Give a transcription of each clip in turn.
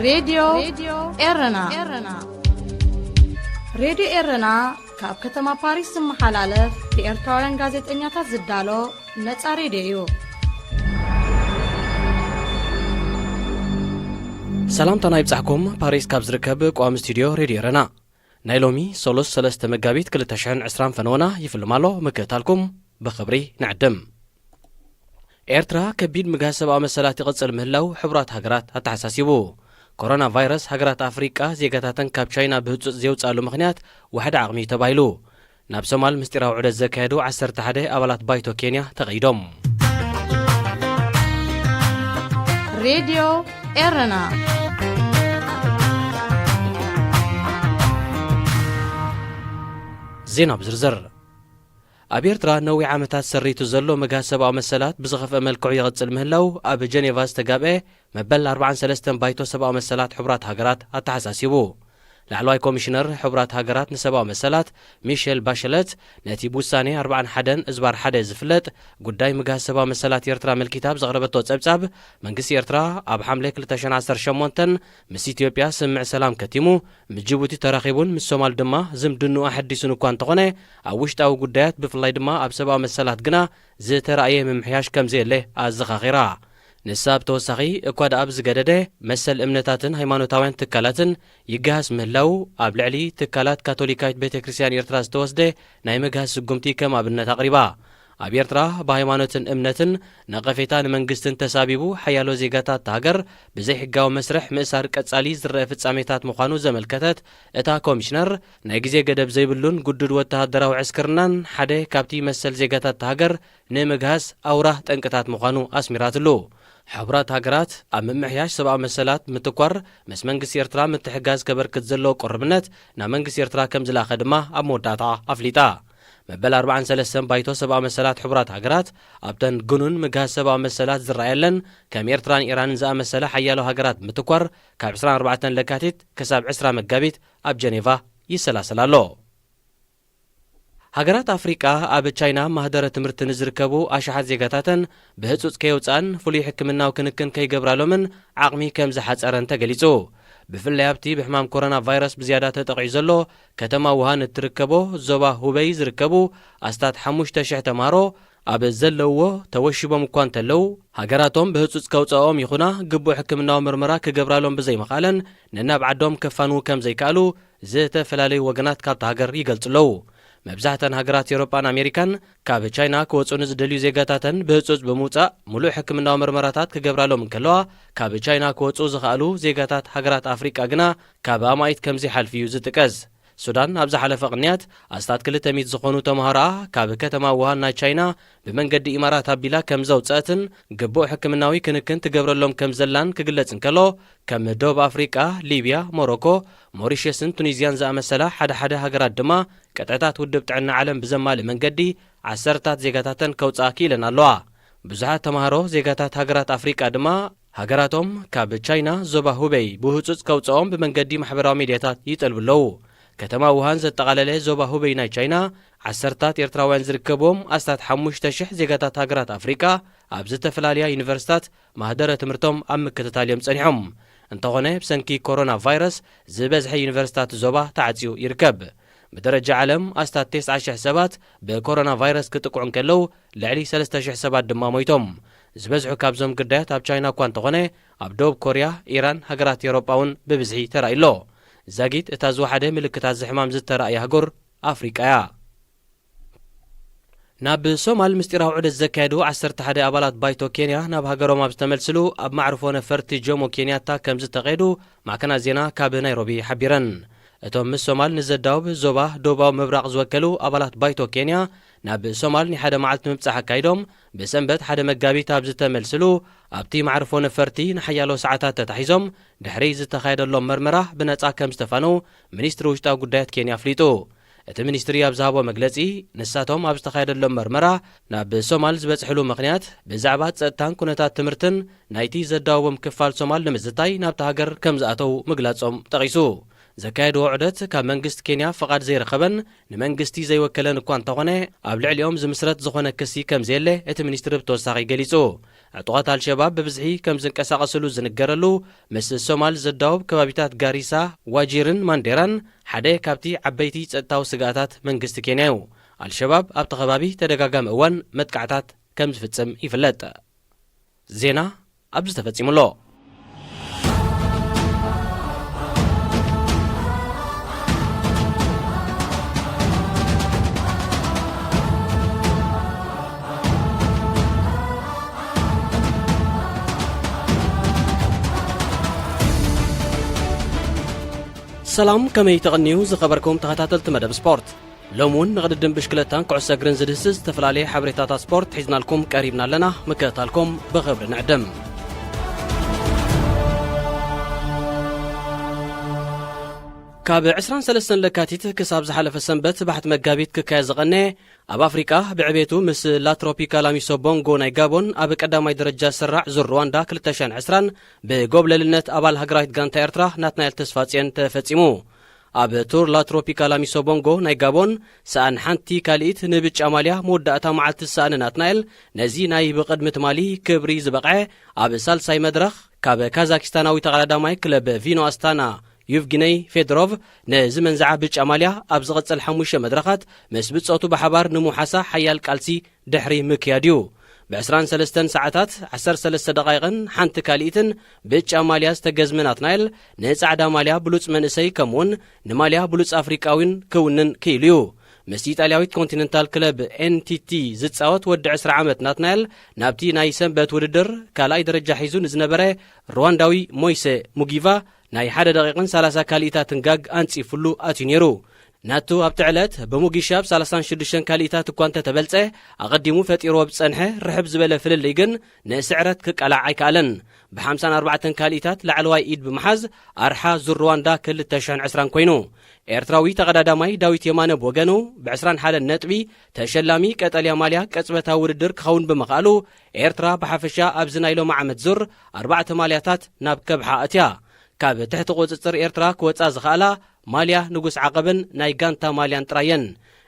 ሬድዮ ኤረና። ሬድዮ ኤረና ካብ ከተማ ፓሪስ ዝመሓላለፍ ብኤርትራውያን ጋዜጠኛታት ዝዳሎ ነጻ ሬድዮ እዩ። ሰላምታና ይብጻሕኩም። ፓሪስ ካብ ዝርከብ ቋሚ ስቱድዮ ሬድዮ ኤረና ናይ ሎሚ ሰሉስ ሰለስተ መጋቢት ክልተ ሽሕን ዕስራን ፈነወና ይፍልም ኣሎ። ምክትታልኩም ብኽብሪ ንዕድም። ኤርትራ ከቢድ ምግሃስ ሰብኣዊ መሰላት ይቕጽል ምህላው ሕቡራት ሃገራት ኣተሓሳሲቡ። ኮሮና ቫይረስ ሃገራት ኣፍሪቃ ዜጋታተን ካብ ቻይና ብህጹጽ ዘየውጽኣሉ ምኽንያት ዋሕዲ ዓቕሚ እዩ ተባሂሉ። ናብ ሶማል ምስጢራዊ ዑደት ዘካየዱ ዓሰርተ ሓደ ኣባላት ባይቶ ኬንያ ተቐይዶም። ሬድዮ ኤረና። ዜና ብዝርዝር። ኣብ ኤርትራ ነዊሕ ዓመታት ሰሪቱ ዘሎ ምግሃስ ሰብኣዊ መሰላት ብዝኸፍአ መልክዑ ይቕጽል ምህላው ኣብ ጀኔቫ ዝተጋብአ መበል ኣርባዓን ሰለስተን ባይቶ ሰብኣዊ መሰላት ሕቡራት ሃገራት ኣተሓሳሲቡ። ላዕለዋይ ኮሚሽነር ሕቡራት ሃገራት ንሰብኣዊ መሰላት ሚሼል ባሸለት ነቲ ብውሳኔ ኣርባዓን ሓደን እዝባር ሓደ ዝፍለጥ ጉዳይ ምግሃስ ሰብኣዊ መሰላት ኤርትራ ኣመልኪታ ኣብ ዘቕረበቶ ጸብጻብ፣ መንግስቲ ኤርትራ ኣብ ሓምለ ክልተ ሽሕን ዓሰርተ ሸሞንተን ምስ ኢትዮጵያ ስምምዕ ሰላም ከቲሙ፣ ምስ ጅቡቲ ተራኺቡን ምስ ሶማል ድማ ዝምድንኡ ኣሐዲሱን እኳ እንተኾነ፣ ኣብ ውሽጣዊ ጉዳያት ብፍላይ ድማ ኣብ ሰብኣዊ መሰላት ግና ዝተራእየ ምምሕያሽ ከም ዘየለ ኣዘኻኺራ። ንሳ ብተወሳኺ፣ እኳ ደኣ ብዝገደደ መሰል እምነታትን ሃይማኖታውያን ትካላትን ይገሃስ ምህላው፣ ኣብ ልዕሊ ትካላት ካቶሊካዊት ቤተ ክርስቲያን ኤርትራ ዝተወስደ ናይ ምግሃስ ስጉምቲ ከም ኣብነት ኣቕሪባ። ኣብ ኤርትራ ብሃይማኖትን እምነትን ነቐፌታ ንመንግስትን ተሳቢቡ፣ ሓያሎ ዜጋታት እታ ሃገር ብዘይሕጋዊ መስርሕ ምእሳር ቀጻሊ ዝረአ ፍጻሜታት ምዃኑ ዘመልከተት እታ ኮሚሽነር፣ ናይ ግዜ ገደብ ዘይብሉን ግዱድ ወተሃደራዊ ዕስክርናን ሓደ ካብቲ መሰል ዜጋታት እታ ሃገር ንምግሃስ ኣውራ ጠንቅታት ምዃኑ ኣስሚራትሉ። ሕቡራት ሃገራት ኣብ ምምሕያሽ ሰብኣዊ መሰላት ምትኳር ምስ መንግስቲ ኤርትራ ምትሕጋዝ ከበርክት ዘለዎ ቅሩብነት ናብ መንግስቲ ኤርትራ ከም ዝለኣኸ ድማ ኣብ መወዳእታ ኣፍሊጣ። መበል ኣርባዓን ሰለስተን ባይቶ ሰብኣዊ መሰላት ሕቡራት ሃገራት ኣብተን ግኑን ምግሃስ ሰብኣዊ መሰላት ዝረኣየለን ከም ኤርትራን ኢራንን ዝኣመሰላ ሓያሎ ሃገራት ምትኳር ካብ ዕስራን ኣርባዕተን ለካቲት ክሳብ ዕስራ መጋቢት ኣብ ጀኔቫ ይሰላሰል ኣሎ። ሃገራት ኣፍሪቃ ኣብ ቻይና ማህደረ ትምህርቲ ንዝርከቡ ኣሽሓት ዜጋታተን ብህጹጽ ከየውጽኣን ፍሉይ ሕክምናዊ ክንክን ከይገብራሎምን ዓቕሚ ከም ዝሓጸረን ተገሊጹ። ብፍላይ ኣብቲ ብሕማም ኮሮና ቫይረስ ብዝያዳ ተጠቒዑ ዘሎ ከተማ ውሃን እትርከቦ ዞባ ሁበይ ዝርከቡ ኣስታት ሓሙሽተ ሽሕ ተማሃሮ ኣብ ዘለውዎ ተወሺቦም እኳ እንተለዉ፣ ሃገራቶም ብህጹጽ ከውጽኦም ይኹና ግቡእ ሕክምናዊ ምርመራ ክገብራሎም ብዘይምኽኣለን ነናብ ዓዶም ከፋንዉ ከም ዘይከኣሉ ዝተፈላለዩ ወገናት ካብታ ሃገር ይገልጹ ኣለዉ። መብዛሕተን ሃገራት ኤውሮጳን ኣሜሪካን ካብ ቻይና ክወጹ ንዝደልዩ ዜጋታተን ብህጹጽ ብምውጻእ ምሉእ ሕክምናዊ ምርመራታት ክገብራሎም እንከለዋ፣ ካብ ቻይና ክወጹ ዝኸኣሉ ዜጋታት ሃገራት ኣፍሪቃ ግና ካብ ኣማኢት ከም ዘይሓልፉ እዩ ዝጥቀስ። ሱዳን ኣብ ዝሓለፈ ቅንያት ኣስታት ክልተ ሚእቲ ዝኾኑ ተምሃሮኣ ካብ ከተማ ውሃን ናይ ቻይና ብመንገዲ ኢማራት ኣቢላ ከም ዘውጸአትን ግቡእ ሕክምናዊ ክንክን ትገብረሎም ከም ዘላን ክግለጽ እንከሎ፣ ከም ደቡብ ኣፍሪቃ፣ ሊብያ፣ ሞሮኮ፣ ሞሪሸስን ቱኒዝያን ዝኣመሰላ ሓደ ሓደ ሃገራት ድማ ቅጥዕታት ውድብ ጥዕና ዓለም ብዘማልእ መንገዲ ዓሰርታት ዜጋታተን ከውጽኣ ክኢለን ኣለዋ። ብዙሓት ተምሃሮ ዜጋታት ሃገራት ኣፍሪቃ ድማ ሃገራቶም ካብ ቻይና ዞባ ሁበይ ብህጹጽ ከውጽኦም ብመንገዲ ማሕበራዊ ሚድያታት ይጠልቡ ኣለዉ። ከተማ ውሃን ዘጠቓለለ ዞባ ሁበይ ናይ ቻይና፣ ዓሰርታት ኤርትራውያን ዝርከብዎም ኣስታት ሓሙሽተ ሽሕ ዜጋታት ሃገራት ኣፍሪቃ ኣብ ዝተፈላለያ ዩኒቨርሲታት ማህደረ ትምህርቶም ኣብ ምክትታል እዮም ጸኒሖም። እንተኾነ፣ ብሰንኪ ኮሮና ቫይረስ ዝበዝሐ ዩኒቨርሲታት ዞባ ተዓጽዩ ይርከብ። ብደረጃ ዓለም ኣስታት ተስዓ ሽሕ ሰባት ብኮሮና ቫይረስ ክጥቅዑ እንከለዉ፣ ልዕሊ ሰለስተ ሽሕ ሰባት ድማ ሞይቶም። ዝበዝሑ ካብዞም ግዳያት ኣብ ቻይና እኳ እንተኾነ፣ ኣብ ደቡብ ኮርያ፣ ኢራን፣ ሃገራት ኤውሮጳ እውን ብብዝሒ ተራእዩ ኣሎ። ዛጊት እታ ዝወሓደ ምልክታት እዚ ሕማም ዝተራእየ ኣህጉር ኣፍሪቃ እያ። ናብ ሶማል ምስጢራዊ ዑደት ዘካየዱ ዓሰርተ ሓደ ኣባላት ባይቶ ኬንያ ናብ ሃገሮም ኣብ ዝተመልስሉ ኣብ ማዕርፎ ነፈርቲ ጆሞ ኬንያታ ከም ዝተቐየዱ ማዕከናት ዜና ካብ ናይሮቢ ሓቢረን። እቶም ምስ ሶማል ንዘዳውብ ዞባ ደቡባዊ ምብራቕ ዝወከሉ ኣባላት ባይቶ ኬንያ ናብ ሶማል ናይ ሓደ መዓልቲ ምብጻሕ ኣካይዶም ብሰንበት ሓደ መጋቢት ኣብ ዝተመልስሉ ኣብቲ ማዕርፎ ነፈርቲ ንሓያሎ ሰዓታት ተታሒዞም ድሕሪ ዝተኻየደሎም መርመራ ብነጻ ከም ዝተፋነው ሚኒስትሪ ውሽጣዊ ጉዳያት ኬንያ ኣፍሊጡ። እቲ ሚኒስትሪ ኣብ ዝሃቦ መግለጺ፣ ንሳቶም ኣብ ዝተኻየደሎም መርመራ ናብ ሶማል ዝበጽሕሉ ምኽንያት ብዛዕባ ጸጥታን ኩነታት ትምህርትን ናይቲ ዘዳወቦም ክፋል ሶማል ንምዝታይ ናብታ ሃገር ከም ዝኣተው ምግላጾም ጠቒሱ። ዘካየድዎ ዑደት ካብ መንግስቲ ኬንያ ፍቓድ ዘይረኸበን ንመንግስቲ ዘይወከለን እኳ እንተኾነ፣ ኣብ ልዕሊኦም ዝምስረት ዝኾነ ክሲ ከም ዘየለ እቲ ሚኒስትሪ ብተወሳኺ ገሊጹ። ዕጡቓት ኣልሸባብ ብብዝሒ ከም ዝንቀሳቐስሉ ዝንገረሉ፣ ምስ ሶማል ዘዳውብ ከባቢታት ጋሪሳ፣ ዋጂርን ማንዴራን ሓደ ካብቲ ዓበይቲ ጸጥታዊ ስግኣታት መንግስቲ ኬንያ እዩ። ኣልሸባብ ኣብቲ ከባቢ ተደጋጋሚ እዋን መጥቃዕታት ከም ዝፍጽም ይፍለጥ። ዜና ኣብዚ ተፈጺሙ ኣሎ። ሰላም፣ ከመይ ተቐንዩ ዝኸበርኩም ተኸታተልቲ መደብ ስፖርት? ሎም እውን ንቕድድም ብሽክለታን ኩዕሶ እግርን ዝድህስስ ዝተፈላለየ ሓበሬታታት ስፖርት ሒዝናልኩም ቀሪብና ኣለና። ምክትታልኩም ብኽብሪ ንዕድም። ካብ ዕስራን ሰለስተን ለካቲት ክሳብ ዝሓለፈ ሰንበት ባሕቲ መጋቢት ክካየድ ዝቐነየ፣ ኣብ ኣፍሪቃ ብዕቤቱ ምስ ላትሮፒካል ኣሚሶ ቦንጎ ናይ ጋቦን ኣብ ቀዳማይ ደረጃ ዝስራዕ ዙር ሩዋንዳ ክልተ ሽሕን ዕስራን ብጎብለልነት ኣባል ሃገራዊት ጋንታ ኤርትራ ናትናኤል ተስፋጽዮን ተፈጺሙ። ኣብ ቱር ላትሮፒካል ኣሚሶ ቦንጎ ናይ ጋቦን ሰኣን ሓንቲ ካልኢት ንብጫ ማልያ መወዳእታ መዓልቲ ዝሰኣነ ናትናኤል፣ ነዚ ናይ ብቕድሚ ትማሊ ክብሪ ዝበቕዐ ኣብ ሳልሳይ መድረኽ ካብ ካዛኪስታናዊ ተቐዳዳማይ ክለብ ቪኖ ኣስታና ዩቭጊነይ ፌድሮቭ ነዚ መንዝዓ ብጫ ማልያ ኣብ ዝቕጽል ሓሙሽተ መድረኻት ምስ ብጾቱ ብሓባር ንምውሓሳ ሓያል ቃልሲ ድሕሪ ምክያድ እዩ። ብ ዕስራን ሰለስተን ሰዓታት ዓሰርተ ሰለስተ ደቓይቕን ሓንቲ ካልኢትን ብጫ ማልያ ዝተገዝመ ናትናኤል፣ ንጻዕዳ ማልያ ብሉጽ መንእሰይ ከምኡውን ንማልያ ብሉጽ ኣፍሪቃዊን ክውንን ክኢሉ እዩ። ምስ ኢጣልያዊት ኮንቲነንታል ክለብ ኤንቲቲ ዝጻወት ወዲ ዕስራ ዓመት ናትናኤል፣ ናብቲ ናይ ሰንበት ውድድር ካልኣይ ደረጃ ሒዙ ንዝነበረ ሩዋንዳዊ ሞይሰ ሙጊቫ ናይ ሓደ ደቂቕን ሰላሳ ካልኢታትን ጋግ ኣንጺፉሉ ኣትዩ ነይሩ። ናቱ ኣብቲ ዕለት ብሙጊሻ ብ ሰላሳን ሽዱሽተን ካልኢታት እኳ እንተተበልጸ፣ ኣቐዲሙ ፈጢርዎ ብጸንሐ ርሕብ ዝበለ ፍልልይ ግን ንስዕረት ክቃላዕ ኣይከኣለን። ብ ሓምሳን ኣርባዕተን ካልኢታት ላዕለዋይ ኢድ ብምሓዝ ኣርሓ ዙር ሩዋንዳ ክልተ ሽሕን ዕስራን ኮይኑ። ኤርትራዊ ተቐዳዳማይ ዳዊት የማነ ብወገኑ ብ ዕስራን ሓደን ነጥቢ ተሸላሚ ቀጠልያ ማልያ ቅጽበታዊ ውድድር ክኸውን ብምኽኣሉ፣ ኤርትራ ብሓፈሻ ኣብዚ ናይ ሎሚ ዓመት ዙር ኣርባዕተ ማልያታት ናብ ከብሓ ኣትያ። ካብ ትሕቲ ቁጽጽር ኤርትራ ክወጻ ዝኸኣላ ማልያ ንጉስ ዓቐብን ናይ ጋንታ ማልያን ጥራየን።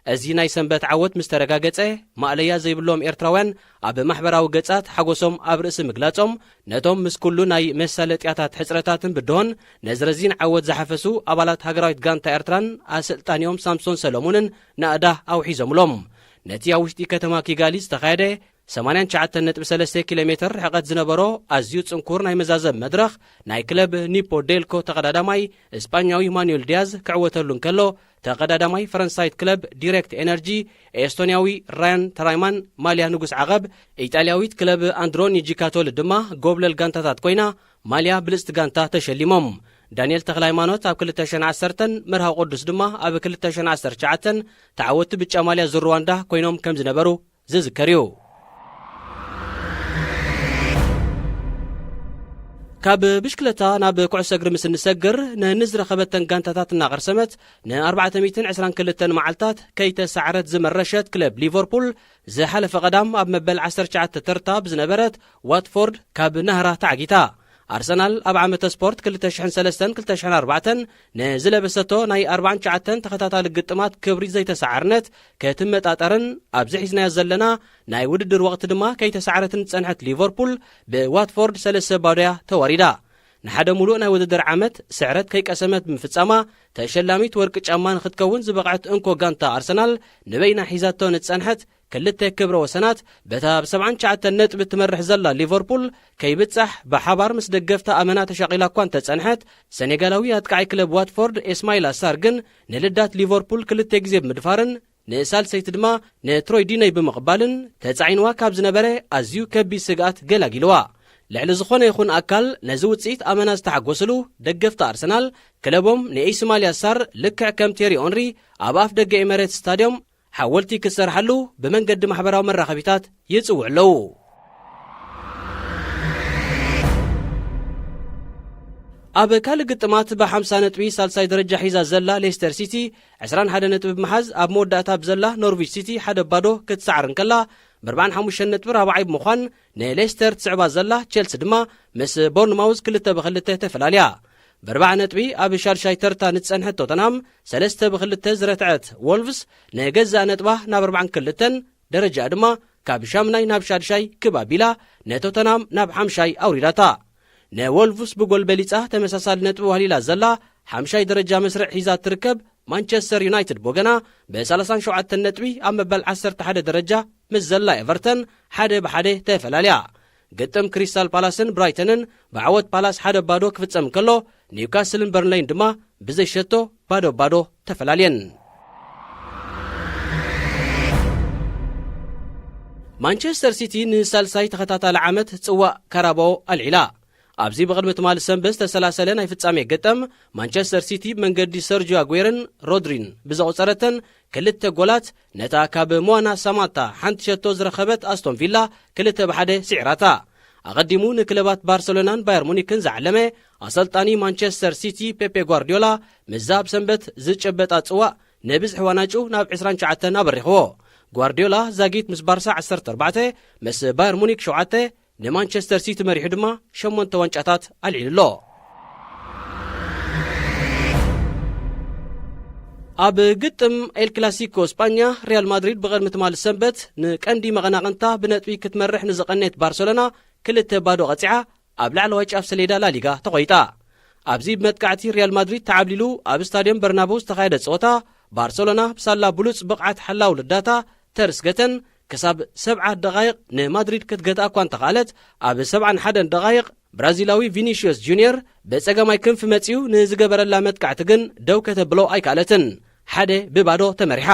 እዚ ናይ ሰንበት ዓወት ምስ ተረጋገጸ፣ ማእለያ ዘይብሎም ኤርትራውያን ኣብ ማሕበራዊ ገጻት ሓጎሶም ኣብ ርእሲ ምግላጾም፣ ነቶም ምስ ኩሉ ናይ መሳለጥያታት ሕጽረታትን ብድሆን ነዚ ረዚን ዓወት ዝሓፈሱ ኣባላት ሃገራዊት ጋንታ ኤርትራን ኣሰልጣኒኦም ሳምሶን ሰለሙንን ናእዳ ኣውሒዞምሎም። ነቲ ኣብ ውሽጢ ከተማ ኪጋሊ ዝተኻየደ ሰማንያን ትሽዓተን ነጥቢ ሰለስተ ኪሎ ሜትር ርሕቀት ዝነበሮ ኣዝዩ ጽንኩር ናይ መዛዘም መድረኽ፣ ናይ ክለብ ኒፖ ዴልኮ ተቐዳዳማይ ስጳኛዊ ማኑኤል ዲያዝ ክዕወተሉ እንከሎ፣ ተቐዳዳማይ ፈረንሳይት ክለብ ዲሬክት ኤነርጂ፣ ኤስቶንያዊ ራያን ተራይማን ማልያ ንጉስ ዓቐብ፣ ኢጣልያዊት ክለብ ኣንድሮኒ ጂካቶል ድማ ጎብለል ጋንታታት ኮይና፣ ማልያ ብልጽቲ ጋንታ ተሸሊሞም። ዳንኤል ተኽለሃይማኖት ኣብ ክልተ ሽሕን ዓሰርተን፣ መርሃዊ ቅዱስ ድማ ኣብ ክልተ ሽሕን ዓሰርተ ትሽዓተን ተዓወቲ ብጫ ማልያ ዙር ሩዋንዳ ኮይኖም ከም ዝነበሩ ዝዝከር እዩ። ካብ ብሽክለታ ናብ ኩዕሶ እግሪ ምስ እንሰግር፣ ነንዝረኸበተን ጋንታታት እናቐርሰመት፣ ን ኣርባዕተ ሚእትን ዕስራን ክልተን መዓልታት ከይተሳዕረት ዝመረሸት ክለብ ሊቨርፑል፣ ዝሓለፈ ቀዳም ኣብ መበል ዓሰርተ ትሽዓተ ተርታ ብዝነበረት ዋትፎርድ ካብ ናህራ ተዓጊታ። ኣርሰናል ኣብ ዓመተ ስፖርት ክልተ ሽሕን ሰለስተን ክልተ ሽሕን ኣርባዕተን ንዝለበሰቶ ናይ ኣርባዓን ትሽዓተን ተኸታታሊ ግጥማት ክብሪ ዘይተሰዓርነት ክትመጣጠርን ኣብዚ ሒዝናዮ ዘለና ናይ ውድድር ወቕቲ ድማ ከይተሰዓረትን ዝጸንሐት ሊቨርፑል ብዋትፎርድ ሰለስተ ባዶ እያ ተዋሪዳ። ንሓደ ሙሉእ ናይ ውድድር ዓመት ስዕረት ከይቀሰመት ብምፍጻማ፣ ተሸላሚት ወርቂ ጫማ ንክትከውን ዝበቕዐት እንኮ ጋንታ ኣርሰናል፣ ንበይና ሒዛቶ ንዝጸንሐት ክልተ ክብረ ወሰናት፣ በታ ብ ሰብዓን ትሽዓተን ነጥቢ ትመርሕ ዘላ ሊቨርፑል ከይብጻሕ ብሓባር ምስ ደገፍታ ኣመና ተሻቒላ እኳ እንተጸንሐት፣ ሰኔጋላዊ ኣጥቃዓይ ክለብ ዋትፎርድ ኤስማይል ኣሳር ግን ንልዳት ሊቨርፑል ክልተ ግዜ ብምድፋርን ንሳልሰይቲ ድማ ንትሮይ ዲነይ ብምቕባልን ተጻዒንዋ ካብ ዝነበረ ኣዝዩ ከቢድ ስግኣት ገላጊልዋ። ልዕሊ ዝኾነ ይኹን ኣካል ነዚ ውጽኢት ኣመና ዝተሓጎስሉ ደገፍቲ ኣርሰናል፣ ክለቦም ንኤስማይል ኣሳር ልክዕ ከም ቴሪ ኦንሪ ኣብ ኣፍ ደገ ኤመሬትስ ስታድዮም ሓወልቲ ክሰርሓሉ ብመንገዲ ማሕበራዊ መራኸቢታት ይጽውዑ ኣለዉ። ኣብ ካልእ ግጥማት ብሓምሳ ነጥቢ ሳልሳይ ደረጃ ሒዛ ዘላ ሌስተር ሲቲ ዕስራን ሓደ ነጥቢ ብምሓዝ ኣብ መወዳእታ ብዘላ ኖርዊች ሲቲ ሓደ ባዶ ክትሰዓር እንከላ፣ ብኣርባዓን ሓሙሽተን ነጥቢ ራብዓይ ብምዃን ንሌስተር ትስዕባ ዘላ ቼልሲ ድማ ምስ ቦርንማውዝ ክልተ ብክልተ ተፈላልያ። ብኣርባዓ ነጥቢ ኣብ ሻድሻይ ተርታ ንዝጸንሐት ቶተንሃም ሰለስተ ብክልተ ዝረትዐት ወልቭስ ንገዛእ ነጥባ ናብ ኣርባዓን ክልተን ደረጃ ድማ ካብ ሻምናይ ናብ ሻድሻይ ክብ ኣቢላ፣ ንቶተናም ናብ ሓምሻይ ኣውሪዳታ። ንወልቭስ ብጎል በሊጻ ተመሳሳሊ ነጥቢ ዋህሊላ ዘላ ሓምሻይ ደረጃ መስርዕ ሒዛ ትርከብ። ማንቸስተር ዩናይትድ ብወገና ብ ሰላሳን ሸውዓተን ነጥቢ ኣብ መበል ዓሰርተ ሓደ ደረጃ ምስ ዘላ ኤቨርተን ሓደ ብሓደ ተፈላልያ። ግጥም ክሪስታል ፓላስን ብራይተንን ብዓወት ፓላስ ሓደ ባዶ ክፍጸም እንከሎ፣ ኒውካስልን በርንሌይን ድማ ብዘይሸቶ ባዶ ባዶ ተፈላልየን። ማንቸስተር ሲቲ ንሳልሳይ ተኸታታሊ ዓመት ጽዋእ ካራባኦ ኣልዒላ። ኣብዚ ብቕድሚ ትማሊ ሰንበት ዝተሰላሰለ ናይ ፍጻሜ ገጠም፣ ማንቸስተር ሲቲ ብመንገዲ ሰርጂዮ ኣጉዌርን ሮድሪን ብዘቑጸረተን ክልተ ጎላት፣ ነታ ካብ ሞዋና ሳማታ ሓንቲ ሸቶ ዝረኸበት ኣስቶን ቪላ ክልተ ብሓደ ስዒራታ። ኣቐዲሙ ንክለባት ባርሰሎናን ባየር ሙኒክን ዝዓለመ ኣሰልጣኒ ማንቸስተር ሲቲ ፔፔ ጓርዲዮላ፣ ምስዛ ኣብ ሰንበት ዝጨበጣ ጽዋእ ንብዝሒ ዋናጩ ናብ ዕስራን ትሽዓተን ኣበሪኽዎ። ጓርዲዮላ ዛጊት ምስ ባርሳ ዓሰርተ ኣርባዕተ፣ ምስ ባየር ሙኒክ ሸውዓተ፣ ንማንቸስተር ሲቲ መሪሑ ድማ ሸሞንተ ዋንጫታት ኣልዒሉ ኣሎ። ኣብ ግጥም ኤል ክላሲኮ ስጳኛ፣ ሪያል ማድሪድ ብቕድሚ ትማሊ ሰንበት ንቀንዲ መቐናቕንታ ብነጥቢ ክትመርሕ ንዝቐነየት ባርሰሎና ክልተ ባዶ ቀጺዓ ኣብ ላዕለዋይ ጫፍ ሰሌዳ ላሊጋ ተቖይጣ። ኣብዚ ብመጥቃዕቲ ሪያል ማድሪድ ተዓብሊሉ ኣብ ስታድዮም በርናቡ ዝተኻየደ ጸወታ፣ ባርሰሎና ብሳላ ብሉጽ ብቕዓት ሓላው ልዳታ ተር ስገተን ክሳብ ሰብዓ ደቓይቕ ንማድሪድ ክትገትኣ እኳ እንተኸኣለት፣ ኣብ ሰብዓን ሓደን ደቓይቕ ብራዚላዊ ቪኒሽዮስ ጁንየር ብጸጋማይ ክንፊ መጺኡ ንዝገበረላ መጥቃዕቲ ግን ደው ከተብሎ ኣይከኣለትን። ሓደ ብባዶ ተመሪሓ።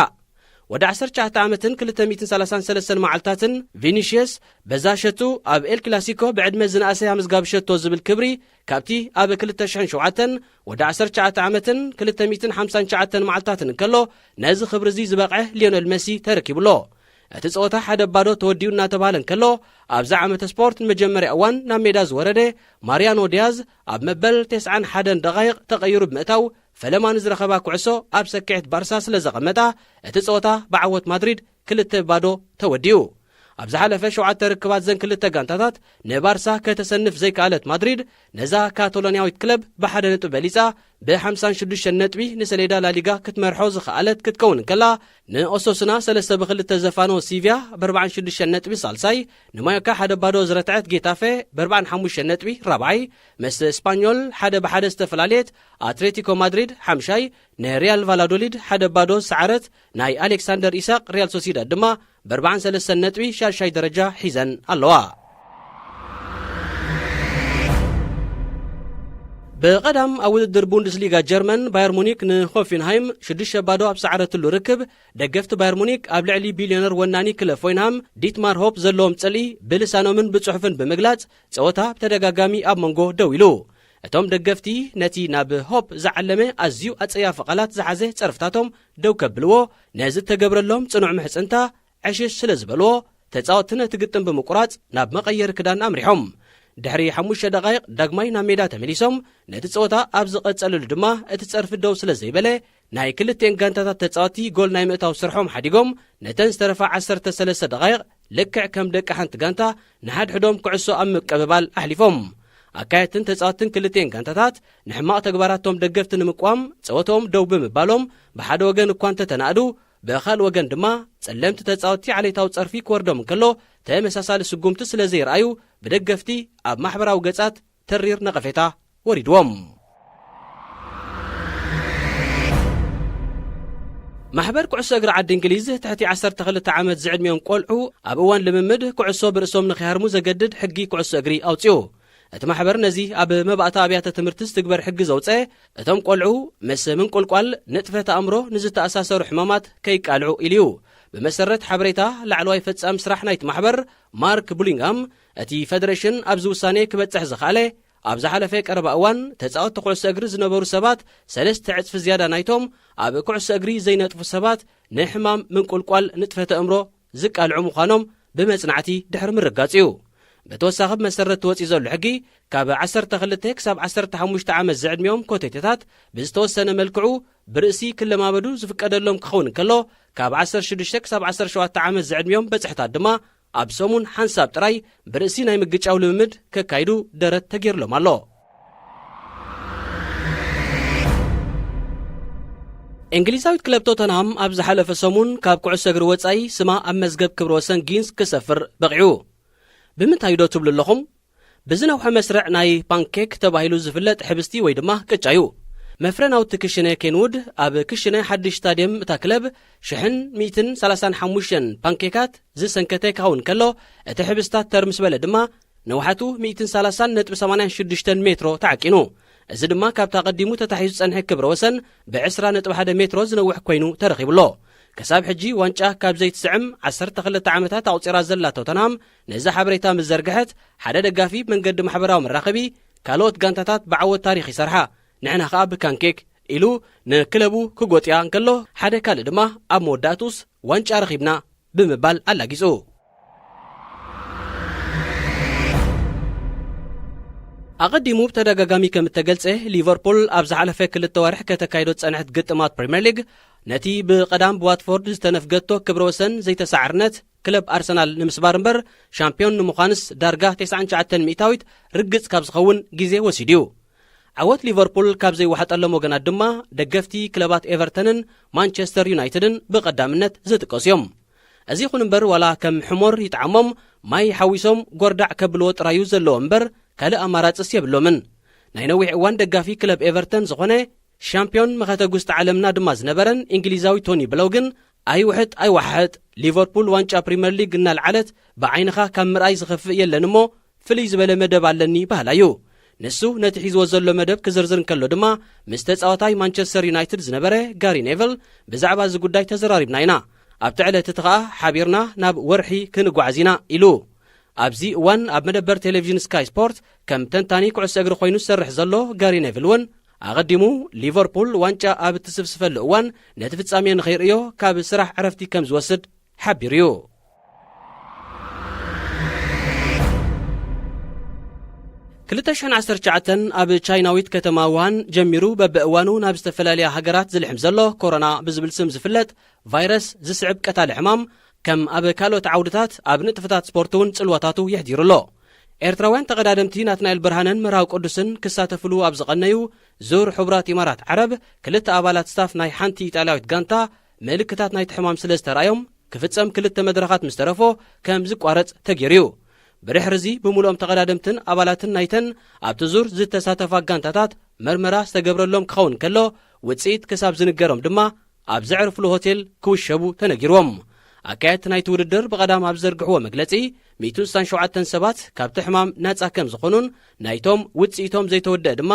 ወዲ ዓሰርተ ትሽዓተ ዓመትን ክልተ ሚእትን ሰላሳን ሰለስተን መዓልታትን ቪኒሽየስ በዛ ሸቱ ኣብ ኤል ክላሲኮ ብዕድመ ዝነኣሰ ኣመዝጋቢ ሸቶ ዝብል ክብሪ ካብቲ ኣብ ክልተ ሽሕን ሸውዓተን ወዲ ዓሰርተ ትሽዓተ ዓመትን ክልተ ሚእትን ሓምሳን ትሽዓተን መዓልታትን እንከሎ ነዚ ክብሪ እዚ ዝበቕዐ ሊዮነል መሲ ተረኪቡ ኣሎ። እቲ ጸወታ ሓደ ባዶ ተወዲኡ እናተባህለ እንከሎ፣ ኣብዛ ዓመተ ስፖርት ንመጀመርያ እዋን ናብ ሜዳ ዝወረደ ማሪያኖ ዲያዝ ኣብ መበል ተስዓን ሓደን ደቓይቕ ተቐይሩ ብምእታው ፈለማ ንዝረኸባ ኩዕሶ ኣብ ሰኪዐት ባርሳ ስለ ዘቐመጣ፣ እቲ ጸወታ ብዓወት ማድሪድ ክልተ ባዶ ተወዲኡ። ኣብ ዝሓለፈ ሸውዓተ ርክባት ዘን ክልተ ጋንታታት ንባርሳ ከተሰንፍ ዘይከኣለት ማድሪድ፣ ነዛ ካቶሎንያዊት ክለብ ብሓደ ነጥቢ በሊጻ፣ ብ ሓምሳን ሽዱሽተን ነጥቢ ንሰሌዳ ላሊጋ ክትመርሖ ዝኸኣለት ክትከውን እንከላ፣ ንኦሶስና ሰለስተ ብክልተ ዘፋነወ ሲቪያ ብ ኣርባዓን ሽዱሽተን ነጥቢ ሳልሳይ፣ ንማዮካ ሓደ ባዶ ዝረትዐት ጌታፌ ብ ኣርባዓን ሓሙሽተን ነጥቢ ራብዓይ፣ ምስ ስፓኞል ሓደ ብሓደ ዝተፈላለየት ኣትሌቲኮ ማድሪድ ሓምሻይ፣ ንሪያል ቫላዶሊድ ሓደ ባዶ ዝሰዓረት ናይ ኣሌክሳንደር ኢሳቅ ሪያል ሶሲዳድ ድማ ብ ኣርባዓን ሰለስተን ነጥቢ ሻድሻይ ደረጃ ሒዘን ኣለዋ። ብቐዳም ኣብ ውድድር ቡንደስሊጋ ጀርመን፣ ባየር ሙኒክ ንሆፊንሃይም ሽዱሽተ ባዶ ኣብ ሰዓረትሉ ርክብ፣ ደገፍቲ ባየር ሙኒክ ኣብ ልዕሊ ቢልዮነር ወናኒ ክለብ ሆይንሃም ዲትማር ሆፕ ዘለዎም ጽልኢ ብልሳኖምን ብጽሑፍን ብምግላጽ፣ ጸወታ ብተደጋጋሚ ኣብ መንጎ ደው ኢሉ። እቶም ደገፍቲ ነቲ ናብ ሆፕ ዝዓለመ ኣዝዩ ኣጸያፊ ቃላት ዝሓዘ ጸርፍታቶም ደው ከብልዎ፣ ነዚ እተገብረሎም ጽኑዕ ምሕጽንታ ዕሽሽ ስለ ዝበልዎ፣ ተጻወትቲ ነቲ ግጥም ብምቁራጽ ናብ መቐየሪ ክዳን ኣምሪሖም። ድሕሪ ሓሙሽተ ደቓይቕ ዳግማይ ናብ ሜዳ ተመሊሶም፣ ነቲ ጸወታ ኣብ ዝቐጸለሉ ድማ እቲ ጸርፊ ደው ስለ ዘይበለ፣ ናይ ክልቲኤን ጋንታታት ተጻወትቲ ጎል ናይ ምእታው ስርሖም ሓዲጎም፣ ነተን ዝተረፋ ዓሰርተ ሰለስተ ደቓይቕ ልክዕ ከም ደቂ ሓንቲ ጋንታ ንሓድሕዶም ኩዕሶ ኣብ ምቅብባል ኣሕሊፎም። ኣካየድትን ተጻወትትን ክልቲኤን ጋንታታት ንሕማቕ ተግባራቶም ደገፍቲ ንምቅዋም ጸወትኦም ደው ብምባሎም ብሓደ ወገን እኳ እንተተናእዱ፣ ብኻልእ ወገን ድማ ጸለምቲ ተጻወትቲ ዓሌታዊ ጸርፊ ክወርዶም እንከሎ ተመሳሳሊ ስጉምቲ ስለ ዘይረኣዩ ብደገፍቲ ኣብ ማሕበራዊ ገጻት ተሪር ነቐፌታ ወሪድዎም። ማሕበር ኩዕሶ እግሪ ዓዲ እንግሊዝ ትሕቲ ዓሰርተ ክልተ ዓመት ዝዕድሚኦም ቆልዑ ኣብ እዋን ልምምድ ኩዕሶ ብርእሶም ንኸይሃርሙ ዘገድድ ሕጊ ኩዕሶ እግሪ ኣውጺኡ። እቲ ማሕበር ነዚ ኣብ መባእታ ኣብያተ ትምህርቲ ዝትግበር ሕጊ ዘውጸ፣ እቶም ቆልዑ ምስ ምንቁልቋል፣ ንጥፈት ኣእምሮ ንዝተኣሳሰሩ ሕማማት ከይቃልዑ ኢሉ እዩ። ብመሰረት ሓበሬታ ላዕለዋይ ፈጻሚ ስራሕ ናይቲ ማሕበር ማርክ ቡሊንጋም፣ እቲ ፈደሬሽን ኣብዚ ውሳኔ ክበጽሕ ዝኸኣለ ኣብ ዝሓለፈ ቀረባ እዋን ተጻወትቲ ኩዕሶ እግሪ ዝነበሩ ሰባት ሰለስተ ዕጽፊ ዝያዳ ናይቶም ኣብ ኩዕሶ እግሪ ዘይነጥፉ ሰባት ንሕማም ምንቁልቋል ንጥፈተ ኣእምሮ ዝቃልዑ ምዃኖም ብመጽናዕቲ ድሕሪ ምርጋጽ እዩ። ብተወሳኺ ብመሰረት እቲ ወጺኡ ዘሎ ሕጊ ካብ ዓሰርተ ክልተ ክሳብ ዓሰርተ ሓሙሽተ ዓመት ዝዕድሚኦም ኮተቴታት ብዝተወሰነ መልክዑ ብርእሲ ክለማመዱ ዝፍቀደሎም ክኸውን እንከሎ፣ ካብ ዓሰርተ ሽዱሽተ ክሳብ ዓሰርተ ሸውዓተ ዓመት ዝዕድሚኦም በጽሕታት ድማ ኣብ ሰሙን ሓንሳብ ጥራይ ብርእሲ ናይ ምግጫው ልምምድ ከካይዱ ደረት ተገይርሎም ኣሎ። እንግሊዛዊት ክለብ ቶተንሃም ኣብ ዝሓለፈ ሰሙን ካብ ኩዕሶ እግሪ ወጻኢ ስማ ኣብ መዝገብ ክብረ ወሰን ጊንስ ክሰፍር በቒዑ። ብምንታይ ዶ ትብሉ ኣለኹም? ብዝነውሐ መስርዕ ናይ ፓንኬክ ተባሂሉ ዝፍለጥ ሕብስቲ ወይ ድማ ቅጫ እዩ። መፍረ ናውቲ ክሽነ ኬንውድ ኣብ ክሽነ ሓድሽ ስታድየም እታ ክለብ ሽሕን ሚእትን ሰላሳን ሓሙሽተን ፓንኬካት ዝሰንከተ ክኸውን ከሎ፣ እቲ ሕብስታት ተር ምስ በለ ድማ ንውሓቱ ሚእትን ሰላሳን ነጥቢ ሰማንያን ሽዱሽተን ሜትሮ ተዓቂኑ። እዚ ድማ ካብታ ቀዲሙ ተታሒዙ ዝጸንሐ ክብረ ወሰን ብዕስራ ነጥቢ ሓደ ሜትሮ ዝነውሕ ኮይኑ ተረኺቡ ኣሎ። ክሳብ ሕጂ ዋንጫ ካብ ዘይትስዕም ዓሰርተ ክልተ ዓመታት ኣቑጺራ ዘላ ቶተንሃም ነዚ ሓበሬታ ምስ ዘርግሐት፣ ሓደ ደጋፊ ብመንገዲ ማሕበራዊ መራኸቢ፣ "ካልኦት ጋንታታት ብዓወት ታሪኽ ይሰርሓ፣ ንሕና ኸኣ ብካንኬክ" ኢሉ ንክለቡ ክጎጥያ እንከሎ፣ ሓደ ካልእ ድማ ኣብ መወዳእቱስ ዋንጫ ረኺብና ብምባል ኣላጊጹ። ኣቐዲሙ ብተደጋጋሚ ከም እተገልጸ፣ ሊቨርፑል ኣብ ዝሓለፈ ክልተ ወርሕ ከተካይዶ ዝጸንሐት ግጥማት ፕሪምየር ሊግ፣ ነቲ ብቐዳም ብዋትፎርድ ዝተነፍገቶ ክብረ ወሰን ዘይተሳዕርነት ክለብ ኣርሰናል ንምስባር እምበር፣ ሻምፒዮን ንምዃንስ ዳርጋ ተስዓን ትሽዓተን ሚእታዊት ርግጽ ካብ ዝኸውን ግዜ ወሲዱ እዩ። ዓወት ሊቨርፑል ካብ ዘይወሓጠሎም ወገናት ድማ፣ ደገፍቲ ክለባት ኤቨርተንን ማንቸስተር ዩናይትድን ብቐዳምነት ዝጥቀሱ እዮም። እዚ ይኹን እምበር፣ ዋላ ከም ሕሞር ይጥዓሞም፣ ማይ ሓዊሶም ጎርዳዕ ከብልዎ ጥራዩ ዘለዎ እምበር፣ ካልእ ኣማራጽስ የብሎምን። ናይ ነዊሕ እዋን ደጋፊ ክለብ ኤቨርተን ዝኾነ፣ ሻምፒዮን መኸተ ጉስጢ ዓለምና ድማ ዝነበረን እንግሊዛዊ ቶኒ ብለው ግን፣ ኣይውሕጥ ኣይወሓሕጥ፣ ሊቨርፑል ዋንጫ ፕሪምየር ሊግ እናልዓለት ብዓይንኻ ካብ ምርኣይ ዝኸፍእ የለን እሞ፣ ፍልይ ዝበለ መደብ ኣለኒ በሃላይ እዩ። ንሱ ነቲ ሒዝዎ ዘሎ መደብ ክዝርዝር እንከሎ ድማ፣ ምስ ተጻዋታይ ማንቸስተር ዩናይትድ ዝነበረ ጋሪ ኔቨል ብዛዕባ እዚ ጉዳይ ተዘራሪብና ኢና። ኣብቲ ዕለት እቲ ኸኣ ሓቢርና ናብ ወርሒ ክንጓዓዝ ኢና ኢሉ። ኣብዚ እዋን ኣብ መደበር ቴሌቪዥን ስካይ ስፖርት ከም ተንታኒ ኩዕሶ እግሪ ኮይኑ ዝሰርሕ ዘሎ ጋሪ ኔቭል እውን፣ ኣቐዲሙ ሊቨርፑል ዋንጫ ኣብ እትስፍስፈሉ እዋን ነቲ ፍጻሜ ንኸይርእዮ ካብ ስራሕ ዕረፍቲ ከም ዝወስድ ሓቢሩ እዩ። ክልተ ሽሕን ዓሰርተ ትሽዓተን ኣብ ቻይናዊት ከተማ ውሃን ጀሚሩ በብእዋኑ ናብ ዝተፈላለያ ሃገራት ዝልሕም ዘሎ ኮሮና ብዝብል ስም ዝፍለጥ ቫይረስ ዝስዕብ ቀታሊ ሕማም፣ ከም ኣብ ካልኦት ዓውድታት ኣብ ንጥፈታት ስፖርት እውን ጽልዋታቱ የሕዲሩ ኣሎ። ኤርትራውያን ተቐዳደምቲ ናትናኤል ብርሃነን መርሃዊ ቅዱስን ክሳተፍሉ ኣብ ዝቐነዩ ዙር ሕቡራት ኢማራት ዓረብ፣ ክልተ ኣባላት ስታፍ ናይ ሓንቲ ኢጣልያዊት ጋንታ ምልክታት ናይቲ ሕማም ስለ ዝተራእዮም፣ ክፍጸም ክልተ መድረኻት ምስ ተረፎ ከም ዝቋረጽ ተገይሩ እዩ። ብድሕሪ እዚ ብምሉኦም ተቐዳደምትን ኣባላትን ናይተን ኣብቲ ዙር ዝተሳተፋ ጋንታታት መርመራ ዝተገብረሎም ክኸውን ከሎ፣ ውጽኢት ክሳብ ዝንገሮም ድማ ኣብ ዘዕርፍሉ ሆቴል ክውሸቡ ተነጊርዎም። ኣካየድቲ ናይቲ ውድድር ብቐዳም ኣብ ዘርግሕዎ መግለጺ፣ ሚእትን ስሳን ሸውዓተን ሰባት ካብቲ ሕማም ናጻ ከም ዝኾኑን ናይቶም ውጽኢቶም ዘይተወደአ ድማ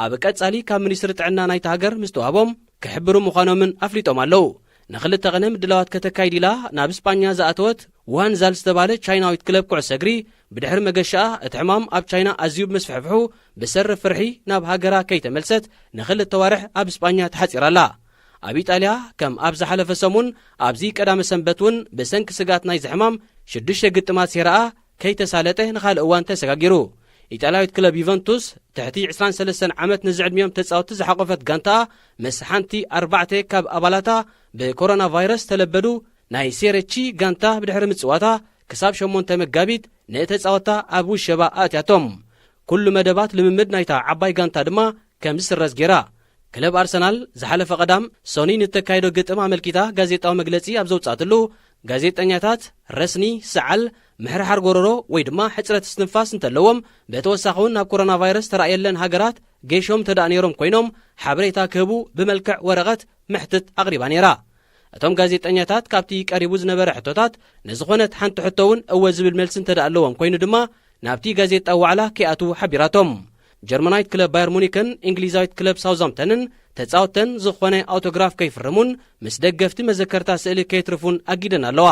ኣብ ቀጻሊ ካብ ሚኒስትሪ ጥዕና ናይቲ ሃገር ምስ ተዋህቦም ክሕብሩ ምዃኖምን ኣፍሊጦም ኣለዉ። ንኽልተ ቐነ ምድላዋት ከተካይድ ኢላ ናብ ስጳኛ ዝኣተወት ዋንዛል ዝተባህለ ቻይናዊት ክለብ ኩዕሶ እግሪ፣ ብድሕሪ መገሻኣ እቲ ሕማም ኣብ ቻይና ኣዝዩ ብምስፍሕፍሑ ብሰሪ ፍርሒ ናብ ሃገራ ከይተመልሰት ንኽልተ ዋርሕ ኣብ ስጳኛ ተሓጺራ ኣላ። ኣብ ኢጣልያ ከም ኣብ ዝሓለፈ ሰሙን ኣብዚ ቀዳመ ሰንበት እውን ብሰንኪ ስግኣት ናይዚ ሕማም ሽዱሽተ ግጥማት ሴራ A ከይተሳለጠ ንኻልእ እዋን ተሰጋጊሩ። ኢጣልያዊት ክለብ ዩቨንቱስ ትሕቲ ዕስራን ሰለስተን ዓመት ንዝዕድሚኦም ተጻወትቲ ዝሓቖፈት ጋንታኣ ምስ ሓንቲ ኣርባዕተ ካብ ኣባላታ ብኮሮና ቫይረስ ተለበዱ ናይ ሴሬቺ ጋንታ ብድሕሪ ምጽዋታ ክሳብ ሸሞንተ መጋቢት ንተጻወትታ ኣብ ውሸባ ኣእትያቶም። ኩሉ መደባት ልምምድ ናይታ ዓባይ ጋንታ ድማ ከም ዝስረዝ ገይራ። ክለብ ኣርሰናል ዝሓለፈ ቀዳም ሶኒ ንተካይዶ ግጥም ኣመልኪታ ጋዜጣዊ መግለጺ ኣብ ዘውጻእትሉ፣ ጋዜጠኛታት ረስኒ፣ ሰዓል፣ ምሕርሓር ጎረሮ ወይ ድማ ሕጽረት እስትንፋስ እንተለዎም፣ ብተወሳኺ እውን ናብ ኮሮና ቫይረስ ተራእየለን ሃገራት ገይሾም እንተደኣ ነይሮም ኮይኖም ሓበሬታ ክህቡ ብመልክዕ ወረቐት ምሕትት ኣቕሪባ ነይራ። እቶም ጋዜጠኛታት ካብቲ ቀሪቡ ዝነበረ ሕቶታት ንዝኾነት ሓንቲ ሕቶ እውን እወ ዝብል መልሲ እንተደኣ ኣለዎም ኮይኑ ድማ ናብቲ ጋዜጣ ዋዕላ ከይኣትዉ ሓቢራቶም። ጀርመናዊት ክለብ ባየር ሙኒክን እንግሊዛዊት ክለብ ሳውዝሃምፕተንን ተጻወተን ዝኾነ ኣውቶግራፍ ከይፍርሙን ምስ ደገፍቲ መዘከርታ ስእሊ ከየትርፉን ኣጊደን ኣለዋ።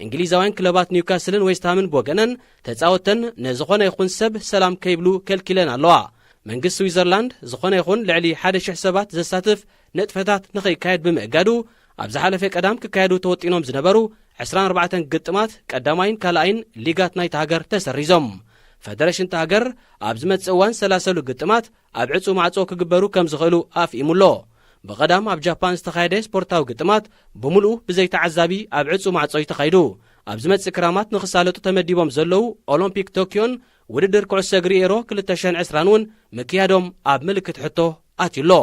እንግሊዛውያን ክለባት ኒውካስልን ዌስትሃምን ብወገነን ተጻወተን ንዝኾነ ይኹን ሰብ ሰላም ከይብሉ ከልኪለን ኣለዋ። መንግስቲ ስዊዘርላንድ ዝኾነ ይኹን ልዕሊ ሓደ ሽሕ ሰባት ዘሳትፍ ንጥፈታት ንኸይካየድ ብምእጋዱ፣ ኣብ ዝሓለፈ ቀዳም ክካየዱ ተወጢኖም ዝነበሩ ዕስራን ኣርባዕተን ግጥማት ቀዳማይን ካልኣይን ሊጋት ናይታ ሃገር ተሰሪዞም። ፈደረሽን እታ ሃገር ኣብ ዝመጽእ እዋን ሰላሰሉ ግጥማት ኣብ ዕጹ ማዕጾ ክግበሩ ከም ዝኽእሉ ኣፍኢሙ ኣሎ። ብቐዳም ኣብ ጃፓን ዝተኻየደ ስፖርታዊ ግጥማት ብምሉኡ ብዘይተዓዛቢ ኣብ ዕጹ ማዕጾ እዩ ተኻይዱ። ኣብ ዝመጽእ ክራማት ንኽሳለጡ ተመዲቦም ዘለዉ ኦሎምፒክ ቶክዮን ውድድር ኩዕሶ እግሪ ኤሮ ክልተ ሽሕን ዕስራን እውን ምክያዶም ኣብ ምልክት ሕቶ ኣትዩ ኣሎ።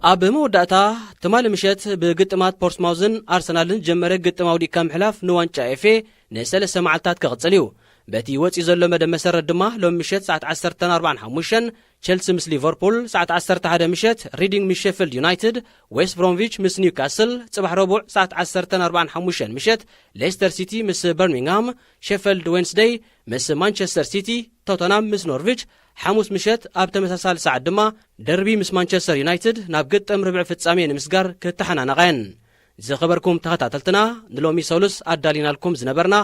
ኣብ መወዳእታ፣ ትማሊ ምሸት ብግጥማት ፖርትስማውዝን ኣርሰናልን ዝጀመረ ግጥም ኣውዲእካ ምሕላፍ ንዋንጫ ኤፍኤ ንሰለስተ መዓልታት ክቕጽል እዩ። በቲ ወጺኡ ዘሎ መደብ መሰረት ድማ፣ ሎሚ ምሸት ሰዓት ዓሰርተ ኣርባዓን ሓሙሽተን ቸልሲ ምስ ሊቨርፑል፣ ሰዓት ዓሰርተ ሓደ ምሸት ሪዲንግ ምስ ሼፊልድ ዩናይትድ፣ ዌስት ብሮምቪች ምስ ኒውካስል፣ ጽባሕ ረቡዕ ሰዓት ዓሰርተ ኣርባዓን ሓሙሽተን ምሸት ሌስተር ሲቲ ምስ በርሚንግሃም፣ ሼፊልድ ዌንስደይ ምስ ማንቸስተር ሲቲ፣ ቶተናም ምስ ኖርቪች፣ ሓሙስ ምሸት ኣብ ተመሳሳሊ ሰዓት ድማ ደርቢ ምስ ማንቸስተር ዩናይትድ ናብ ግጥም ርብዒ ፍጻሜ ንምስጋር ክተሓናነቓ እየን። ዝኸበርኩም ተኸታተልትና፣ ንሎሚ ሰሉስ ኣዳሊናልኩም ዝነበርና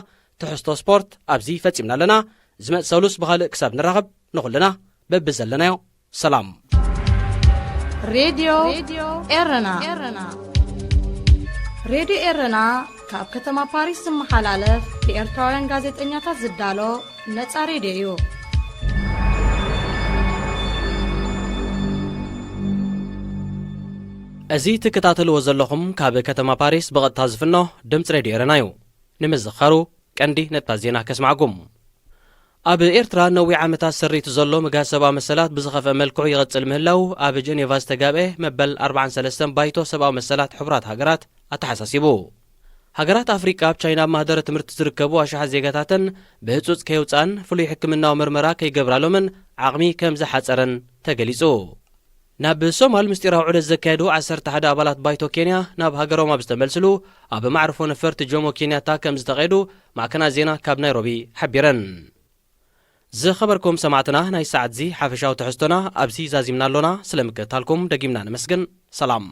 ትሕዝቶ ስፖርት ኣብዚ ፈጺምና ኣለና። ዝመጽእ ሰሉስ ብኻልእ ክሳብ ንራኸብ፣ ንኹልና በብዘለናዮ ሰላም። ሬድዮ ኤረና። ሬድዮ ኤረና ካብ ከተማ ፓሪስ ዝመሓላለፍ ብኤርትራውያን ጋዜጠኛታት ዝዳሎ ነጻ ሬድዮ እዩ። እዚ ትከታተልዎ ዘለኹም ካብ ከተማ ፓሪስ ብቐጥታ ዝፍኖ ድምፂ ሬድዮ ኤረና እዩ። ንምዝኻሩ ቀንዲ ነጥብታት ዜና ከስማዕኩም። ኣብ ኤርትራ ነዊሕ ዓመታት ሰሪቱ ዘሎ ምግሃስ ሰብኣዊ መሰላት ብዝኸፍአ መልክዑ ይቕጽል ምህላው ኣብ ጀኔቫ ዝተጋብኤ መበል ኣርባዓን ሰለስተን ባይቶ ሰብኣዊ መሰላት ሕቡራት ሃገራት ኣተሓሳሲቡ። ሃገራት ኣፍሪቃ ኣብ ቻይና ኣብ ማህደረ ትምህርቲ ዝርከቡ ኣሽሓት ዜጋታተን ብህጹጽ ከየውጻን ፍሉይ ሕክምናዊ ምርመራ ከይገብራሎምን ዓቕሚ ከም ዝሓጸረን ተገሊጹ። ናብ ሶማል ምስጢራዊ ዑደት ዘካየዱ ዓሰርተ ሓደ ኣባላት ባይቶ ኬንያ ናብ ሃገሮም ኣብ ዝተመልስሉ ኣብ ማዕርፎ ነፈርቲ ጆሞ ኬንያታ ከም ዝተቐየዱ ማዕከናት ዜና ካብ ናይሮቢ ሓቢረን። ዝኸበርኩም ሰማዕትና፣ ናይ ሰዓት እዚ ሓፈሻዊ ትሕዝቶና ኣብዚ ዛዚምና ኣሎና። ስለ ምክትታልኩም ደጊምና ነመስግን። ሰላም።